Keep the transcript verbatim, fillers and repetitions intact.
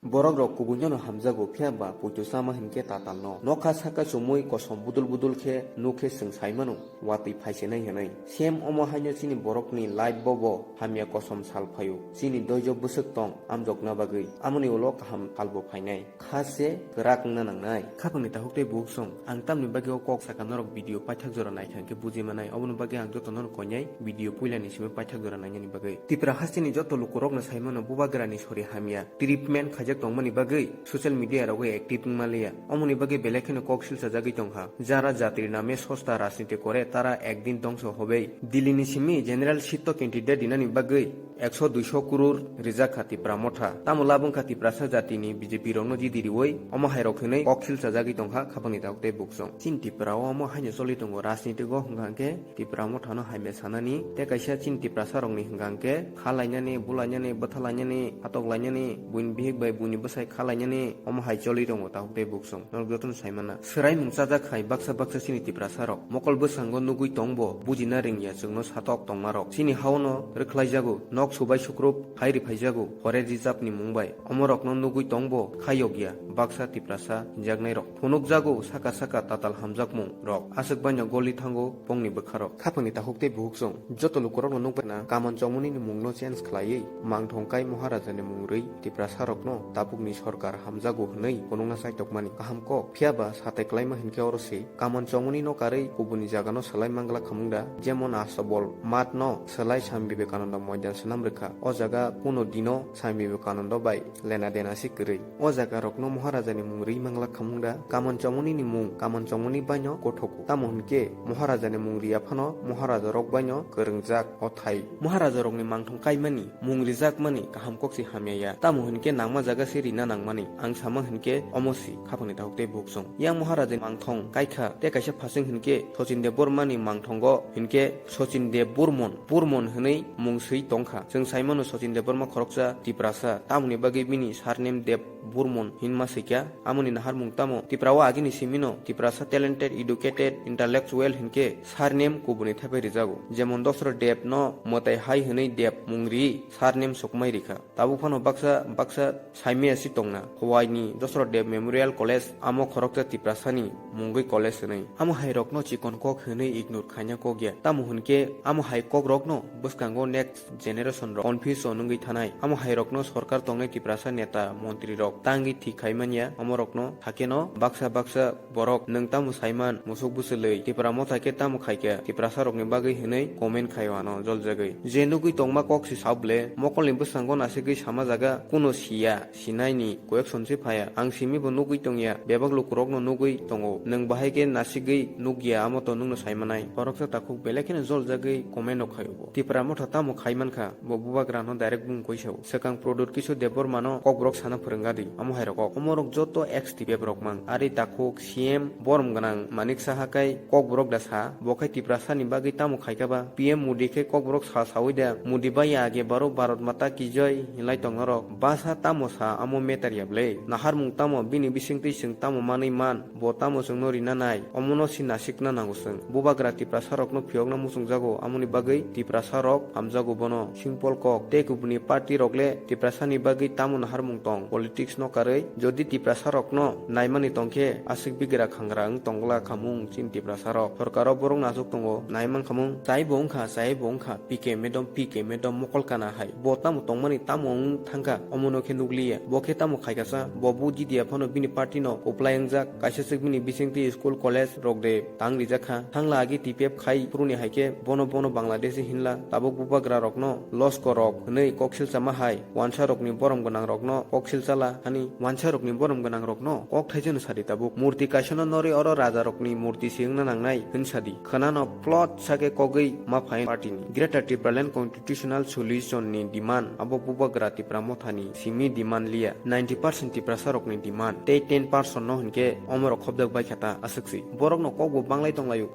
Borok rok kubui no hamjago, phiya ba puitu chama hinkhe tatal no. Nokha saka chumui kosom budul budul khe nuk khe chwng sai mano, watwi phaisinai hinwi. Same omo haino chini borok ni life bo bo hamya kosom sal phaio. Chini doijo bwswk tong amjokna bagwi. Amoni ulo kaham salbo phainai. Kha se kwrak wngna nangnai. Khapangni takhuk tei bukhuk song. Ang tamni bagwi o kok saka norok video paithak jora naikha hinkhe buji manai. Oboni bagwi ang joto norok koinai video puilani simi paithak jora nainani bagwi. Tipra hasteni joto lukurokno sai mano bubagrani sori hamya. Treatment khaijak tongmani bagwi social media rogo active wngmaliya. Omoni bagwi belai kheno kok silchajagwi tongkha. Jara jatri name sosta rajniti kore tara ekdin dongso hobe. Dillini simi general seat o candidate dinani bagwi ekso duiso kurur rijak kha Tipra motha. Tamo labwng kha Tiprasa jatini B J P rokno jidi riwi omo hai rok hinwi kok silchajagwi tongkha khapangni takhuk tei bukhuk. Chini Tipra o omo haino choli tongo rajniti go hwnkha hwnkhe Tipra mothano hamya sanani tei kaisa chini Tiprasa rokni hwnkha hwnkhe kha lainani, bu lainani, bwtha lainani, hatok lainani, buini bihik bai buini bwsai kha lainani omo hai choli tongo takhuk tei bukhuk song. Norok jotono sai mana. Swraimung chajak hai baksa baksa chini Tiprasa rok. Mokol bwskango nugwi tongbo bujina ringya chwngno satok tongmarok. Chini haono rwkhlaijago, nok subai sukrup hai riphaijago, forest reserve ni mung bai. Omorokno nugwi tongbo khayokya baksa Tiprasa hinjaknairok. Phunukjago saka saka tatal hamjakmung rok. Aswk baino goli thango bongni bwkharok. Khapangni takhuk tei bukhuk song. Joto lukurokno nukbaina kaman chongmani ni mungno change khlaiwi mangthong kai Maharaja ni mung rwi Tiprasa rokno tabukni sorkar hamjago hwnwi phunukna chaitokmani kaham kok. Phiya ba satai klaima hinkhe oro se kaman chongmani no karwi kubuni jagano swlai mangla khamung da, jemon Asobol mat no swlai Swami Vivekananda moidan swnam rwkha. O jaga kuno dino Swami Vivekananda bai lena dena se kwrwi. O jaga rokno Maharaja ni mung rwi mangla khamung da, kaman chongmani ni mung, kaman chongmani baino kothoku. Tamo hinkhe Maharaja ni mung riya phano Maharaja rok baino kwrwngjak o thai. Maharaja rokni mangthong kaimani, mung rijakmani kaham kok se hamya ya. Tamo hinkhe nangma jaga se rina nangmani. Ang sama hinkhe omo si khapangni takhuk tei bukhuk song. Yang Maharaja ni mangthong kaikha tei kaisa phasing hinkhe Sachin Debbarma ni mangthongo hinkhe Sachin Debbarman, Burman hwnwi mung swi tongkha. Chwng sai mano Sachin Debbarma khoroksa Tiprasa, tamoni bagwi bini surname Debbarman hinma swikha. Amoni naharmung tamo Tipra o agini simino Tiprasa talented, educated, intellectual hinkhe surname kubuni thaipai rijago. Jemon Dosro Deb no mwtai hai hwnwi Deb mung ri surname sokmai rikha. Tabuk phano baksa baksa saimaya si tongna. Howai ni Dosro Deb Memorial College amo khoroksa Tiprasa ni mungwi college hwnwi. Amo hai rokno chikon kok hwnwi ignore khaina kok ya. Tamo hwnkhe amo hai kok rokno bwskango next generation rok confuse o nungwi thanai. Amo hai rokno sorkar tongnai Tiprasa neta montri rok tangwi thik khai manya. Amo rokno hakeno baksa baksa borok nwng tamo saiman musuk bwswlwi Tipra motha khe tamo khaikha Tiprasa rokni bagwi hwnwi comment khai o ano joljagwi. Je nugwi tongma kok si sao ble mokolni bwskango nasigwi sama jaga kuno siya. Sinaini koyek somse phaya. Ang simi bo nugwi tongya. Bebak lukurokno nugwi tongo. Nwng bahai khe nasigwi nukya, amo to nwngno saimanai. Khoroksa takhuk belai kheno joljagwi comment rok khaio bo. Tipra motha tamo khai mankha? Bo bubagrano direct bung koi sao. Swkang Pradyot Kishore Debbarmano kokborok sana phwrwngadi. Amo hai rok kok. Omorok joto ex T P F rok mang. Ari takhuk C M borom gwnang Manik Saha kai kokborok da sa. Bo khai Tiprasani bagwi tamo khaikha ba? P M Modi khe kokborok sa saui da. Modi bai age baro Bharat Mata Ki Jai hinlai tong norok. Basa tamo sa amo meter ya ble? Naharmung tamo? Bini bisingtwi chwng tamo manwi man? Bo tamo chwngno rina nai? Omono si nasikna nango chwng. Bubagra Tiprasa rokno phiyokna muchungjago, amoni bagwi Tiprasa rok hamjago bono. Simple kok, tei kubuni party rok le Tiprasani bagwi tamo naharmung tong? Politics no karwi, jodi Tiprasa rokno naimani tongkhe, aswk bigra khangra wng tongla khamung chini Tiprasa rok. Sorkar o borok no achuk tongo, nai mankhamung. Chai bo wngkha, chai bo wngkha, P K madam, P K madam mokol kana hai. Bo tamo tongmani tamo wng thangkha, omono khe nukliya. Bo khe tamo khaikha sa, bo bu jidiya phano bini party no kwplai wngjak, kaisa swk bini bisingtwi school college rok de tang rijak kha. Thangla agi T P F khai phuruni hai khe bono bono Bangladeshi hinla, tabuk bubagra rokno losko rok hwnwi kok silchama hai. Wansa rokni borom gwnang rokno kok silchala hani wansa rokni borom gwnang rokno kok thaijano sadi tabuk. Murti kaisano norwi oro raja rokni murti si wngna nangnai hwn sadi. Khwnano plot sake kogwi ma phain party ni. Greater Tipraland Constitutional Solution ni demand abo bubagra Tipra mothani simi demand liya. Ninety percent Tiprasa rokni demand tei ten percent no hwnkhe omorok khobjak bai kha ta aswk si. Borokno kokbo banglai tonglaio.